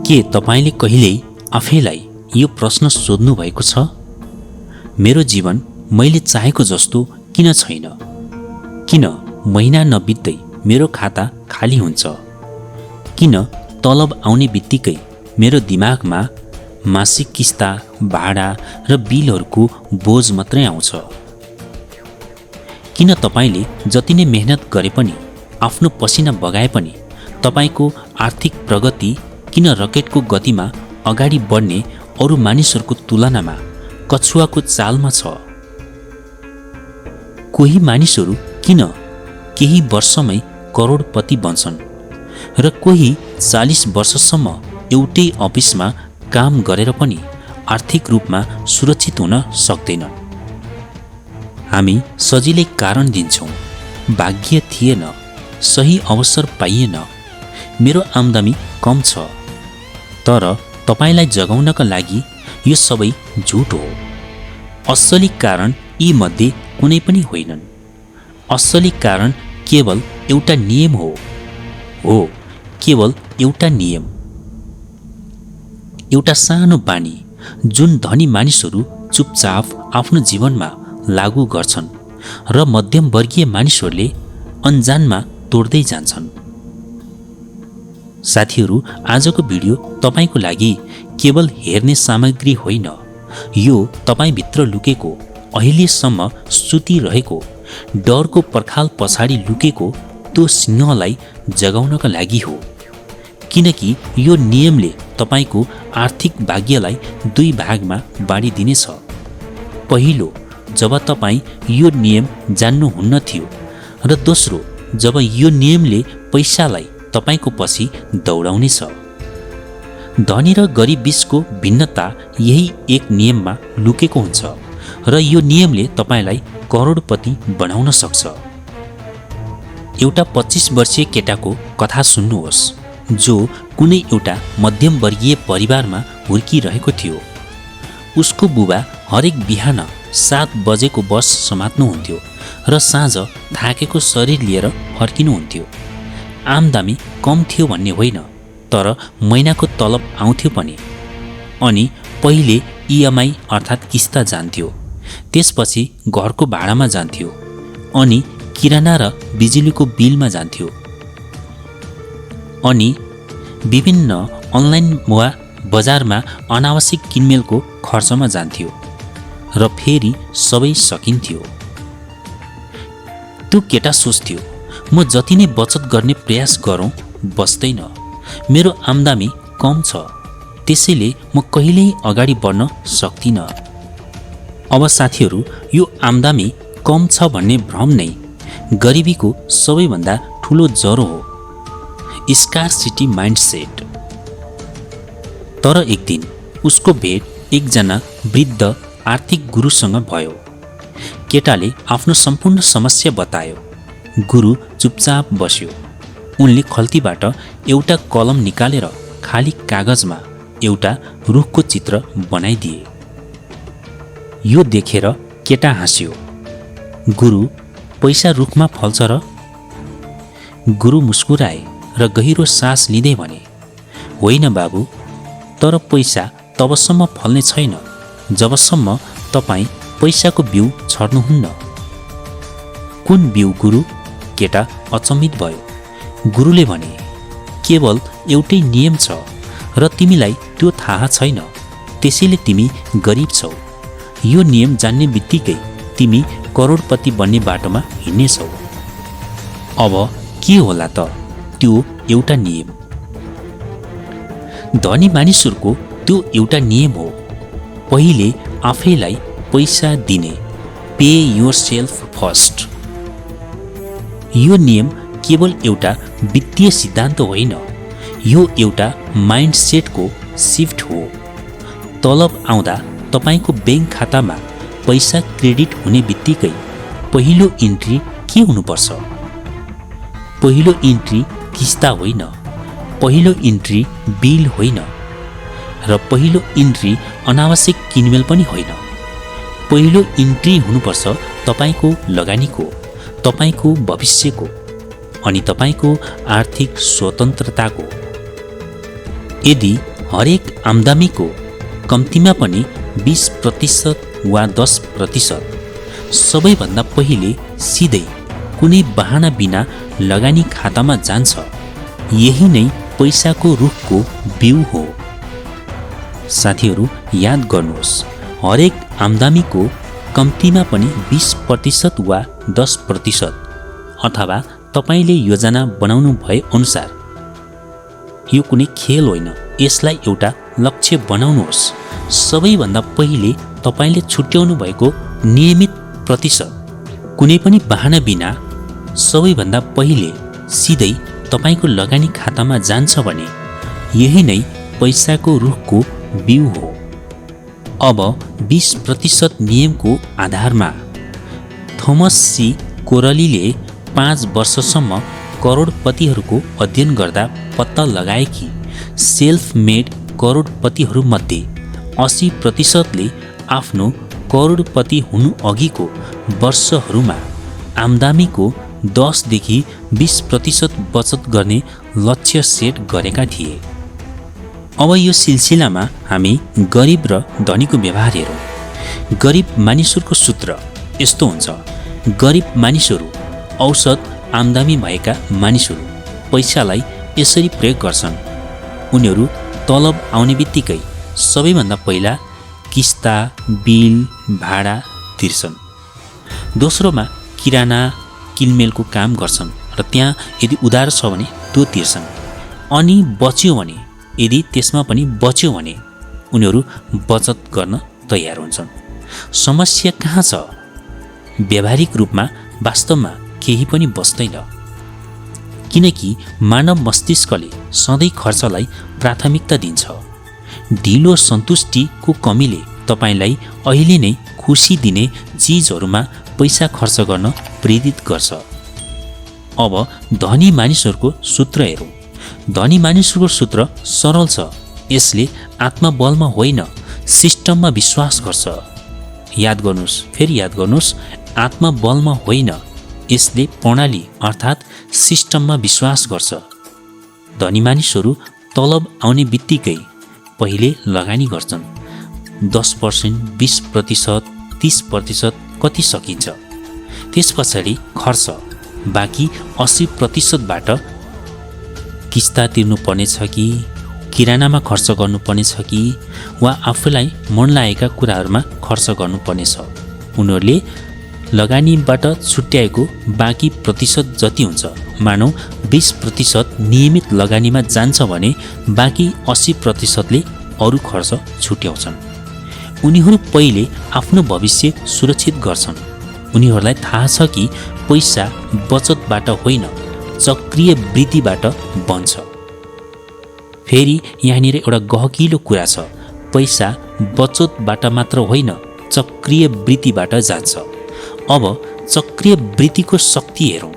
के तपाईले कहिल्यै आफैलाई यो प्रश्न सोध्नु भएको छ? मेरो जीवन मैले चाहेको जस्तो किन छैन? किन महिना नबित्दै मेरो खाता खाली हुन्छ? किन तलब आउने बित्तिकै मेरो दिमागमा मासिक किस्ता, भाडा र बिलहरूको बोझ मात्रै आउँछ? किन तपाईले जति नै मेहनत गरे पनि, आफ्नो पसिना बगाए पनि तपाईको आर्थिक प्रगति किन रकेटको गतिमा अगाडि बढ्ने अरू मानिसहरूको तुलनामा कछुवाको चालमा छ? कोही मानिसहरू किन केही वर्षमै करोडपति बन्छन् र कोही 40 वर्षसम्म एउटै अफिसमा काम गरेर पनि आर्थिक रूपमा सुरक्षित हुन सक्दैनन्? हामी सजिलै कारण दिन्छौँ, भाग्य थिएन, सही अवसर पाइएन, मेरो आम्दानी कम छ। तर तपाईलाई जगाउनका लागि यो सबै झुट हो। असली कारण यी मध्ये कुनै पनि होइनन्। असली कारण केवल एउटा नियम हो, केवल एउटा नियम, एउटा सानो बानी जुन धनी मानिसहरू चुपचाप आफ्नो जीवनमा लागू गर्छन् र मध्यमवर्गीय मानिसहरूले अनजानमा तोड्दै जान्छन्। साथीहरू, आजको भिडियो तपाईको लागि केवल हेर्ने सामग्री होइन, यो तपाईभित्र लुकेको, अहिलेसम्म सुतिरहेको, डरको पर्खाल पछाडि लुकेको त्यो सिंहलाई जगाउनका लागि हो। किनकि यो नियमले तपाईको आर्थिक भाग्यलाई 2 भागमा बाँडिदिनेछ। पहिलो, जब तपाईँ यो नियम जान्नुहुन्न थियो, र दोस्रो, जब यो नियमले पैसालाई तपाईको पछि दौडाउनेछ। धनी र गरिब बीचको भिन्नता यही एक नियममा लुकेको हुन्छ, र यो नियमले तपाईलाई करोडपति बनाउन सक्छ। एउटा 25 वर्षीय केटाको कथा सुन्नुहोस्, जो कुनै एउटा मध्यमवर्गीय परिवारमा हुर्किरहेको थियो। उसको बुबा हरेक बिहान 7 बजेको बस समात्नुहुन्थ्यो र साँझ थाकेको शरीर लिएर फर्किनुहुन्थ्यो। आम्दानी कम थियो भन्ने होइन, तर महिनाको तलब आउँथ्यो पनि। अनि पहिले इएमआई अर्थात् किस्ता जान्थ्यो, त्यसपछि घरको भाडामा जान्थ्यो, अनि किराना र बिजुलीको बिलमा जान्थ्यो, अनि विभिन्न अनलाइन वा बजारमा अनावश्यक किनमेलको खर्चमा जान्थ्यो, र फेरि सबै सकिन्थ्यो। त्यो केटा सोच्थ्यो, म जति नै बचत गर्ने प्रयास गरौँ बस्दैन, मेरो आम्दानी कम छ, त्यसैले म कहिल्यै अगाडि बढ्न सक्दिनँ। अब साथीहरू, यो आम्दानी कम छ भन्ने भ्रम नै गरिबीको सबैभन्दा ठुलो जरो हो, स्कार्सिटी माइन्डसेट। तर एक दिन उसको भेट एकजना वृद्ध आर्थिक गुरुसँग भयो। केटाले आफ्नो सम्पूर्ण समस्या बतायो। गुरु चुपचाप बस्यो। उनले खल्तीबाट एउटा कलम निकालेर खाली कागजमा एउटा रुखको चित्र बनाइदिए। यो देखेर केटा हाँस्यो। गुरु, पैसा रुखमा फल्छ र? गुरु मुस्कुराए र गहिरो सास लिँदै भने, होइन बाबु, तर पैसा तबसम्म फल्ने छैन जबसम्म तपाईँ पैसाको बिउ छर्नुहुन्न। कुन बिउ गुरु? केटा अचम्मित भयो। गुरुले भने, केवल एउटै नियम छ र तिमीलाई त्यो थाहा छैन, त्यसैले तिमी गरिब छौ। यो नियम जान्ने बित्तिकै तिमी करोडपति बन्ने बाटोमा हिँड्नेछौ। अब के होला त त्यो एउटा नियम? धनी मानिसहरूको त्यो एउटा नियम हो, पहिले आफैलाई पैसा दिने, पे योरसेल्फ फर्स्ट। यो नियम केवल एउटा वित्तीय सिद्धान्त होइन, यो एउटा माइन्डसेटको सिफ्ट हो। तलब आउँदा तपाईको बैंक खातामा पैसा क्रेडिट हुने बित्तिकै पहिलो इन्ट्री के हुनुपर्छ? पहिलो इन्ट्री किस्ता होइन, पहिलो इन्ट्री बिल होइन, र पहिलो इन्ट्री अनावश्यक किनमेल पनि होइन। पहिलो इन्ट्री हुनुपर्छ तपाईको लगानीको, तपाईको भविष्यको, अनि तपाईको आर्थिक स्वतन्त्रताको। यदि हरेक आम्दानीको कम्तीमा पनि 20% वा 10% सबैभन्दा पहिले सिधै कुनै बहाना बिना लगानी खातामा जान्छ। यही नै पैसाको रुखको बिउ हो। साथीहरू, याद गर्नुहोस्, हरेक आम्दानीको कम्तीमा पनि 20% वा 10% अथवा तपाईले योजना बनाउनु भए अनुसार। यो कुनै खेल होइन, यसलाई एउटा लक्ष्य बनाउनुहोस्। सबैभन्दा पहिले तपाईले छुट्याउनु भएको नियमित प्रतिशत कुनै पनि बहाना बिना सबैभन्दा पहिले सिधै तपाईको लगानी खातामा जान्छ भने यही नै पैसाको रुखको बिउ हो। अब 20% नियमको आधारमा थोमस सी कोरलीले 5 वर्षसम्म करोडपतिहरूको अध्ययन गर्दा पत्ता लगाए कि सेल्फ मेड करोडपतिहरूमध्ये 80%ले आफ्नो करोडपति हुनु अघिको वर्षहरूमा आम्दानीको 10 देखि 20% बचत गर्ने लक्ष्य सेट गरेका थिए। अब यो सिलसिलामा हामी गरिब र धनीको व्यवहार हेरौँ। गरिब मानिसहरूको सूत्र यस्तो हुन्छ। गरिब मानिसहरू औसत आम्दानी भएका मानिसहरू पैसालाई यसरी प्रयोग गर्छन्। उनीहरू तलब आउने बित्तिकै सबैभन्दा पहिला किस्ता, बिल, भाडा तिर्छन्। दोस्रोमा किराना किनमेलको काम गर्छन् र त्यहाँ यदि उधार छ भने त्यो तिर्छन्। अनि बच्यो भने, यदि त्यसमा पनि बच्यो भने उनीहरू बचत गर्न तयार हुन्छन्। समस्या कहाँ छ? व्यावहारिक रूपमा वास्तवमा केही पनि बस्दैन, किनकि मानव मस्तिष्कले सधैँ खर्चलाई प्राथमिकता दिन्छ। ढिलो सन्तुष्टिको कमीले तपाईलाई अहिले नै खुसी दिने चिजहरूमा पैसा खर्च गर्न प्रेरित गर्छ। अब धनी मानिसहरूको सूत्र हेरौँ। धनी मानिसहरूको सूत्र सरल छ। यसले आत्मबलमा होइन, सिस्टममा विश्वास गर्छ। याद गर्नुहोस्, फेरि याद गर्नुहोस्, आत्मबलमा होइन, यसले प्रणाली अर्थात् सिस्टममा विश्वास गर्छ। धनी मानिसहरू तलब आउने बित्तिकै पहिले लगानी गर्छन्। 10%, 20%, 30% कति सकिन्छ। त्यस पछाडि खर्च। बाँकी 80%बाट किस्ता तिर्नुपर्ने छ कि, किरानामा खर्च गर्नुपर्ने छ कि, वा आफूलाई मन लागेका कुराहरूमा खर्च गर्नुपर्ने छ। उनीहरूले लगानीबाट छुट्याएको बाँकी प्रतिशत जति हुन्छ, मानौ 20% नियमित लगानीमा जान्छ भने बाँकी 80%ले अरू खर्च छुट्याउँछन्। उनीहरू पहिले आफ्नो भविष्य सुरक्षित गर्छन्। उनीहरूलाई थाहा छ कि पैसा बचतबाट होइन, चक्रीय वृद्धिबाट बन्छ। फेरि यहाँनिर एउटा गहकिलो कुरा छ। पैसा बचतबाट मात्र होइन, चक्रीय वृद्धिबाट जान्छ। अब चक्रीय वृद्धिको शक्ति हेरौँ।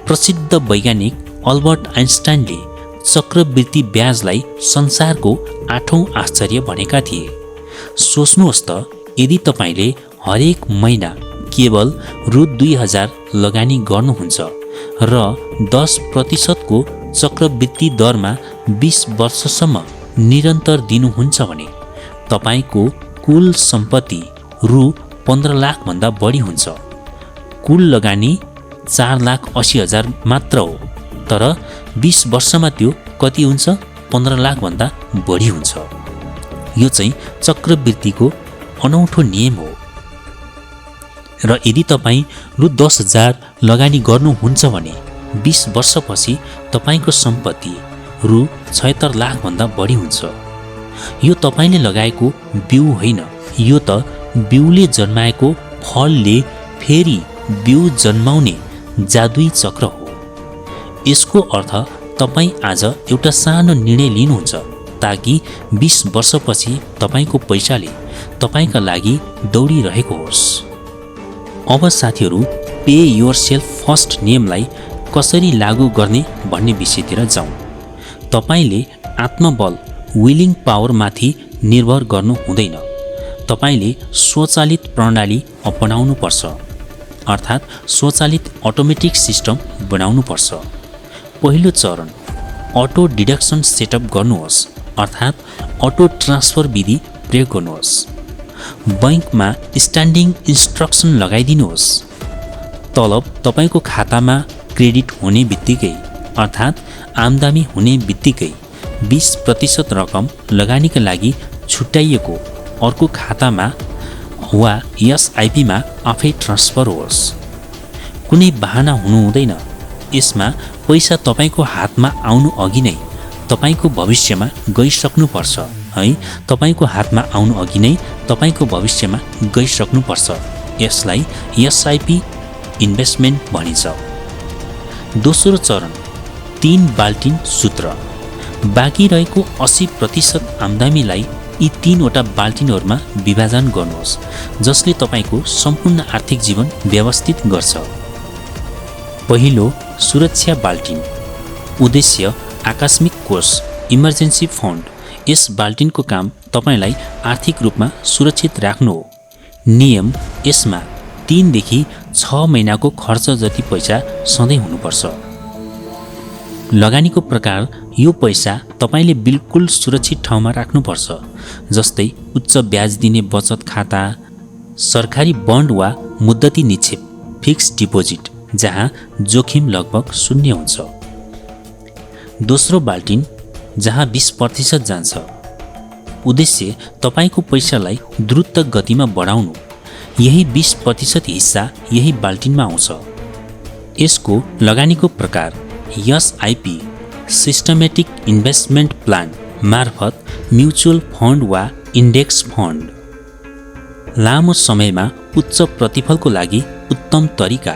प्रसिद्ध वैज्ञानिक अल्बर्ट आइन्स्टाइनले चक्रवृद्धि ब्याजलाई संसारको 8औं आश्चर्य भनेका थिए। सोच्नुहोस् त, यदि तपाईले हरेक महिना केवल रु 2000 लगानी गर्नुहुन्छ र 10% को चक्रवृद्धि दरमा 20 वर्षसम्म निरन्तर दिनुहुन्छ भने तपाईको कुल सम्पत्ति रु 15 लाख भन्दा बढी हुन्छ। कुल लगानी 4,80,000 मात्र हो, तर 20 वर्षमा त्यो कति हुन्छ? 15 लाख भन्दा बढी हुन्छ। यो चाहिँ चक्रवृद्धिको अनौठो नियम हो। र यदि तपाईँ रु 10,000 लगानी गर्नुहुन्छ भने 20 वर्षपछि तपाईको सम्पत्ति रु 76 लाख भन्दा बढी हुन्छ। यो तपाईले लगाएको बिउ होइन, यो त बिउले जन्माएको फलले फेरि बिउ जन्माउने जादुई चक्र हो। यसको अर्थ तपाईँ आज एउटा सानो निर्णय लिनुहुन्छ ताकि 20 वर्षपछि तपाईको पैसाले तपाईका लागि दौडिरहेको होस्। अब साथीहरू, पे योरसेल्फ फर्स्ट नियमलाई कसरी लागू गर्ने भन्ने विषयतिर जाउँ। तपाईले आत्मबल विलिङ पावरमाथि निर्भर गर्नु हुँदैन। तपाईले स्वचालित प्रणाली अपनाउनु पर्छ, अर्थात् स्वचालित अटोमेटिक सिस्टम बनाउनु पर्छ। पहिलो चरण अटो डिडक्सन सेटअप गर्नुहोस्। अर्थात् अटो ट्रान्सफर विधि प्रयोग गर्नुहोस्। बैंकमा स्ट्यान्डिङ इन्स्ट्रक्सन लगाइदिनुहोस्। तलब तपाईको खातामा क्रेडिट हुने बित्तिकै अर्थात् आम्दानी हुने बित्तिकै 20% रकम लगानीका लागि छुट्याइएको अर्को खातामा वा एसआइपीमा आफै ट्रान्सफर होस्। कुनै बहाना हुनु हुँदैन। यसमा पैसा तपाईको हातमा आउनु अघि नै तपाईको भविष्यमा गइसक्नुपर्छ है। तपाईको हातमा आउनु अघि नै तपाईको भविष्यमा गइसक्नुपर्छ। यसलाई एसआइपी इन्भेस्टमेन्ट भनिन्छ। दोस्रो चरण 3 बाल्टिन सूत्र। बाँकी रहेको 80% आम्दानीलाई यी 3वटा बाल्टिनहरूमा विभाजन गर्नुहोस्, जसले तपाईको सम्पूर्ण आर्थिक जीवन व्यवस्थित गर्छ। पहिलो, सुरक्षा बाल्टिन। उद्देश्य आकस्मिक कोष, इमर्जेन्सी फन्ड। यस बाल्टिनको काम तपाईलाई आर्थिक रूपमा सुरक्षित राख्नु हो। नियम, यसमा 3 देखि 6 महिनाको खर्च जति पैसा सधैँ हुनुपर्छ। लगानीको प्रकार, यो पैसा तपाईले बिल्कुल सुरक्षित ठाउँमा राख्नुपर्छ, जस्तै उच्च ब्याज दिने बचत खाता, सरकारी बन्ड वा मुद्दती निक्षेप, फिक्स डिपोजिट, जहाँ जोखिम लगभग शून्य हुन्छ। दोस्रो बाल्टिन, जहाँ 20% जान्छ। उद्देश्य तपाईको पैसालाई द्रुत गतिमा बढाउनु। यही 20% हिस्सा यही बाल्टिनमा आउँछ। यसको लगानीको प्रकार एसआइपी, सिस्टमेटिक इन्भेस्टमेन्ट प्लान मार्फत म्युचुअल फन्ड वा इन्डेक्स फन्ड। लामो समयमा उच्च प्रतिफलको लागि उत्तम तरिका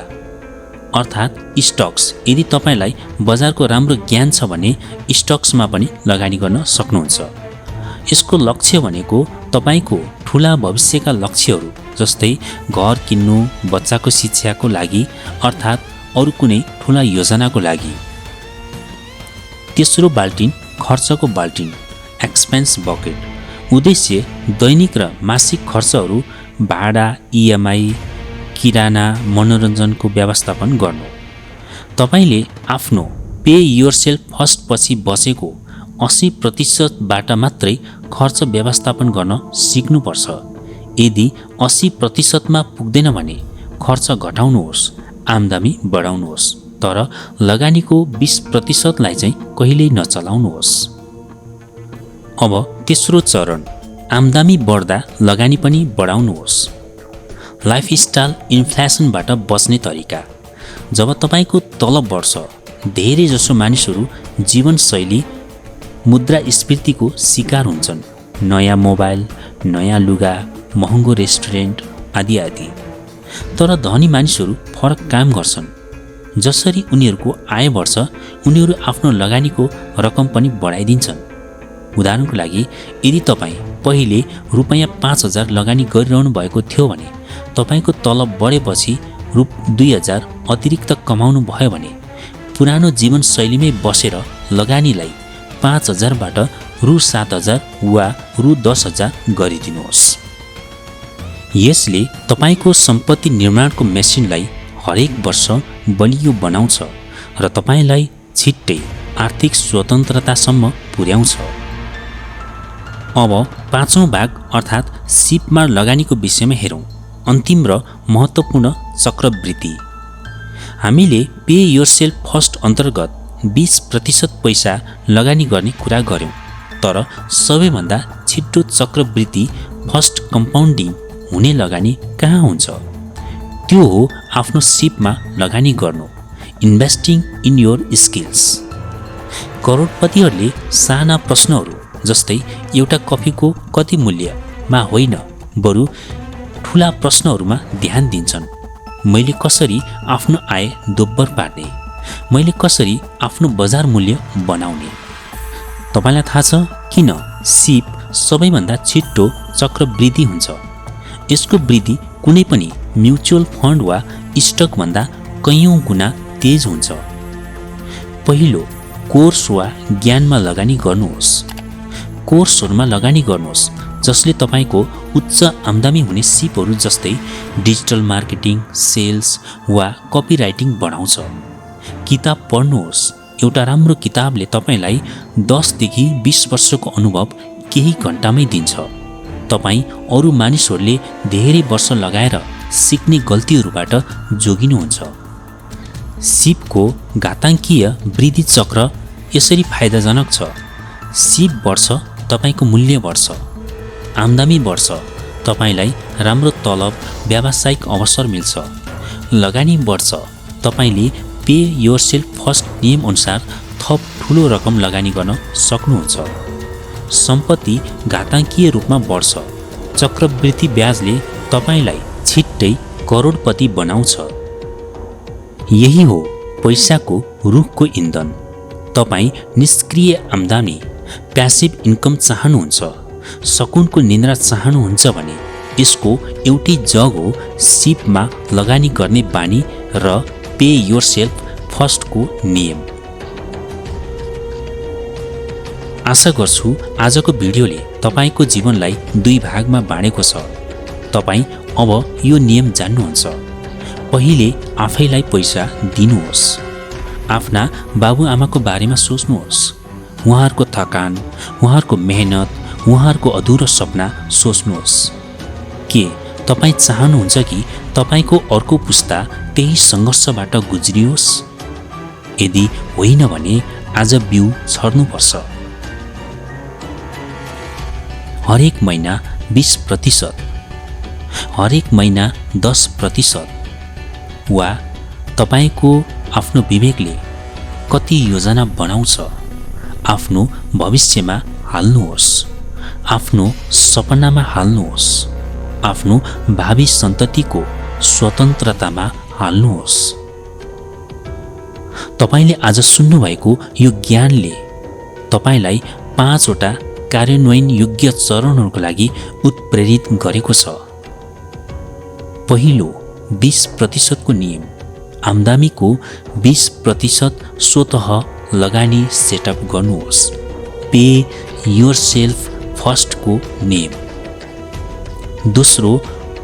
अर्थात् स्टक्स। यदि तपाईलाई बजारको राम्रो ज्ञान छ भने स्टक्समा पनि लगानी गर्न सक्नुहुन्छ। यसको लक्ष्य भनेको तपाईको ठूला भविष्यका लक्ष्यहरू, जस्तै घर किन्नु, बच्चाको शिक्षाको लागि अर्थात् अरू कुनै ठूला योजनाको लागि। तेस्रो बाल्टिन, खर्चको बाल्टिन, एक्सपेन्स बकेट। उद्देश्य दैनिक र मासिक खर्चहरू, भाडा, इएमआई, किराना, मनोरञ्जनको व्यवस्थापन गर्नु। तपाईले आफ्नो पे योरसेल्फ फर्स्ट पछि बसेको 80%बाट मात्रै खर्च व्यवस्थापन गर्न सिक्नुपर्छ। यदि 80%मा पुग्दैन भने खर्च घटाउनुहोस्, आम्दानी बढाउनुहोस्, तर लगानीको 20%लाई चाहिँ कहिल्यै नचलाउनुहोस्। अब तेस्रो चरण, आम्दानी बढ्दा लगानी पनि बढाउनुहोस्। लाइफस्टाइल इन्फ्लेसनबाट बच्ने तरिका। जब तपाईको तलब बढ्छ, धेरै जसो मानिसहरू जीवनशैली मुद्रास्फीतिको शिकार हुन्छन्। नयाँ मोबाइल, नयाँ लुगा, महँगो रेस्टुरेन्ट आदि आदि। तर धनी मानिसहरू फरक काम गर्छन्। जसरी उनीहरूको आय बढ्छ, उनीहरू आफ्नो लगानीको रकम पनि बढाइदिन्छन्। उदाहरणको लागि, यदि तपाईँ पहिले रुपैयाँ 5000 लगानी गरिरहनु भएको थियो भने तपाईको तलब बढेपछि रु 2000 अतिरिक्त कमाउनु भयो भने पुरानो जीवनशैलीमै बसेर लगानीलाई 5000बाट रु 7000 वा रु 10000 गरिदिनुहोस्। यसले तपाईको सम्पत्ति निर्माणको मेसिनलाई हरेक वर्ष बलियो बनाउँछ र तपाईलाई छिट्टै आर्थिक स्वतन्त्रतासम्म पुर्याउँछ। अब 5औं भाग अर्थात् सिपमा लगानीको विषयमा हेरौँ। अन्तिम र महत्त्वपूर्ण चक्रवृद्धि। हामीले पे योरसेल्फ फर्स्ट अन्तर्गत 20% पैसा लगानी गर्ने कुरा गर्यौं, तर सबैभन्दा छिट्टो चक्रवृद्धि फर्स्ट कम्पाउन्डिङ हुने लगानी कहाँ हुन्छ? त्यो हो आफ्नो सिपमा लगानी गर्नु, इन्भेस्टिङ इन योर स्किल्स। करोडपतिहरूले साना प्रश्नहरू जस्तै एउटा कफीको कति मूल्यमा होइन, बरु ठूला प्रश्नहरूमा ध्यान दिन्छन्। मैले कसरी आफ्नो आय दोब्बर पार्ने? मैले कसरी आफ्नो बजार मूल्य बनाउने? तपाईलाई थाहा छ किन सिप सबैभन्दा छिट्टो चक्रवृद्धि हुन्छ? यसको वृद्धि कुनै पनि म्युचुअल फन्ड वा स्टकभन्दा कैयौं गुणा तेज हुन्छ। पहिलो, कोर्स वा ज्ञानमा लगानी गर्नुहोस्। कोर्सहरूमा लगानी गर्नुहोस् जसले तपाईको उच्च आम्दानी हुने सिपहरू जस्तै डिजिटल मार्केटिङ, सेल्स वा कपिराइटिङ बढाउँछ। किताब पढ्नुहोस्, एउटा राम्रो किताबले तपाईलाई 10 देखि 20 वर्षको अनुभव केही घण्टामै दिन्छ। तपाईँ अरू मानिसहरूले धेरै वर्ष लगाएर सिक्ने गल्तीहरूबाट जोगिनुहुन्छ। सिपको घाताङ्कीय वृद्धि चक्र यसरी फाइदाजनक छ। सिप बढ्छ, तपाईको मूल्य बढ्छ, आम्दानी बढ्छ, तपाईलाई राम्रो तलब, व्यावसायिक अवसर मिल्छ। लगानी बढ्छ, तपाईले पे योरसेल्फ फर्स्ट नियम अनुसार थप ठुलो रकम लगानी गर्न सक्नुहुन्छ। सम्पत्ति घाताङ्कीय रूपमा बढ्छ, चक्रवृद्धि ब्याजले तपाईलाई छिट्टै करोडपति बनाउँछ। यही हो पैसाको रुखको इन्धन। तपाईँ निष्क्रिय आम्दानी, प्यासिभ इन्कम चाहनुहुन्छ, सकुनको निन्द्रा चाहनुहुन्छ भने यसको एउटै जग हो सिपमा लगानी गर्ने बानी र पे योरसेल्फ फर्स्टको नियम। आशा गर्छु आजको भिडियोले तपाईको जीवनलाई 2 भागमा बाँडेको छ। तपाईँ अब यो नियम जान्नुहुन्छ। पहिले आफैलाई पैसा दिनुहोस्। आफ्ना बाबुआमाको बारेमा सोच्नुहोस्। उहाँहरूको थकान, उहाँहरूको मेहनत, उहाँहरूको अधुरो सपना सोच्नुहोस्। के तपाईँ चाहनुहुन्छ कि तपाईको अर्को पुस्ता त्यही सङ्घर्षबाट गुज्रियोस्? यदि होइन भने आज बिउ छर्नुपर्छ। हरेक महिना 20%, हरेक महिना 10% वा तपाईको आफ्नो विवेकले कति योजना बनाउँछ आफ्नो भविष्यमा हाल्नुहोस्, आफ्नो सपनामा हाल्नुहोस्, आफ्नो भावी सन्ततिको स्वतन्त्रतामा हाल्नुहोस्। तपाईले आज सुन्नुभएको यो ज्ञानले तपाईलाई 5 वटा कार्यान्वयन योग्य चरणहरूको लागि उत्प्रेरित गरेको छ। पहिलो, 20% को नियम। आम्दानीको 20% स्वतः लगानी सेटअप गर्नुहोस्। पे योरसेल्फ फर्स्टको नियम। दोस्रो,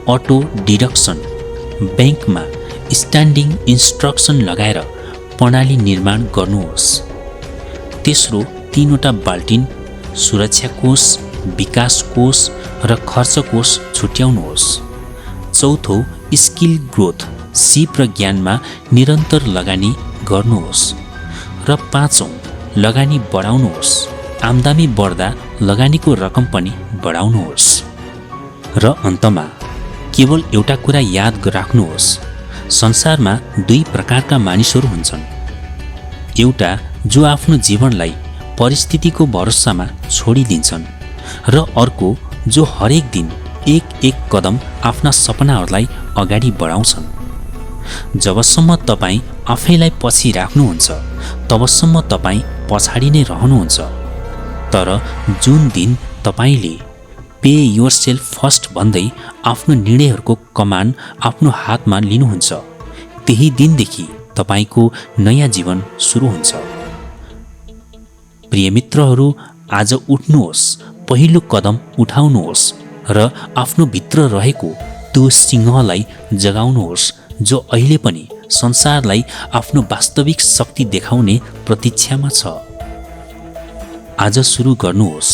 अटो डिडक्सन। ब्याङ्कमा स्ट्यान्डिङ इन्स्ट्रक्सन लगाएर प्रणाली निर्माण गर्नुहोस्। तेस्रो, 3 वटा बाल्टिन, सुरक्षा कोष, विकास कोष र खर्च कोष छुट्याउनुहोस्। चौथो, स्किल ग्रोथ। सिप र ज्ञानमा निरन्तर लगानी गर्नुहोस्। र 5औं, लगानी बढाउनुहोस्। आम्दानी बढ्दा लगानीको रकम पनि बढाउनुहोस्। र अन्तमा केवल एउटा कुरा याद राख्नुहोस्, संसारमा 2 प्रकारका मानिसहरू हुन्छन्। एउटा जो आफ्नो जीवनलाई परिस्थितिको भरोसामा छोडिदिन्छन् र अर्को जो हरेक दिन एक कदम आफ्ना सपनाहरूलाई अगाडि बढाउँछन्। जबसम्म तपाईँ आफैलाई पछि राख्नुहुन्छ तबसम्म तपाईँ पछाडि नै रहनुहुन्छ। तर जुन दिन तपाईँले पे योरसेल्फ फर्स्ट भन्दै आफ्नो निर्णयहरूको कमान आफ्नो हातमा लिनुहुन्छ त्यही दिनदेखि तपाईँको नयाँ जीवन सुरु हुन्छ। प्रिय मित्रहरू, आज उठ्नुहोस्, पहिलो कदम उठाउनुहोस् र आफ्नो भित्र रहेको त्यो सिंहलाई जगाउनुहोस् जो अहिले पनि संसारलाई आफ्नो वास्तविक शक्ति देखाउने प्रतीक्षामा छ। आज सुरु गर्नुहोस्,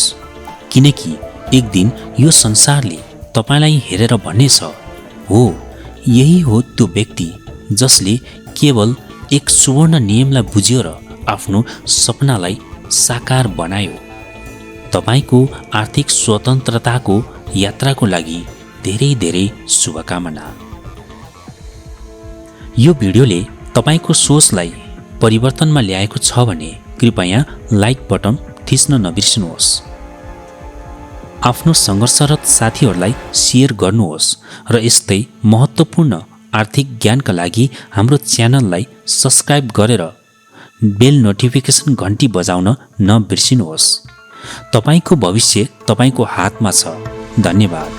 किनकि एक दिन यो संसारले तपाईलाई हेरेर भन्नेछ, हो यही हो त्यो व्यक्ति जसले केवल एक सुवर्ण नियमलाई बुझ्यो र आफ्नो सपनालाई साकार बनायो। तपाईको आर्थिक स्वतन्त्रताको यात्राको लागि धेरै धेरै शुभकामना। यो भिडियोले तपाईको सोचलाई परिवर्तनमा ल्याएको छ भने कृपया लाइक बटन थिच्न नबिर्सनुहोस्। आफ्नो सङ्घर्षरत साथीहरूलाई शेयर गर्नुहोस् र यस्तै महत्त्वपूर्ण आर्थिक ज्ञानका लागि हाम्रो च्यानललाई सब्स्क्राइब गरेर बेल नोटिफिकेसन घन्टी बजाउन नबिर्सिनुहोस्। तपाईको भविष्य तपाईको हातमा छ। धन्यवाद।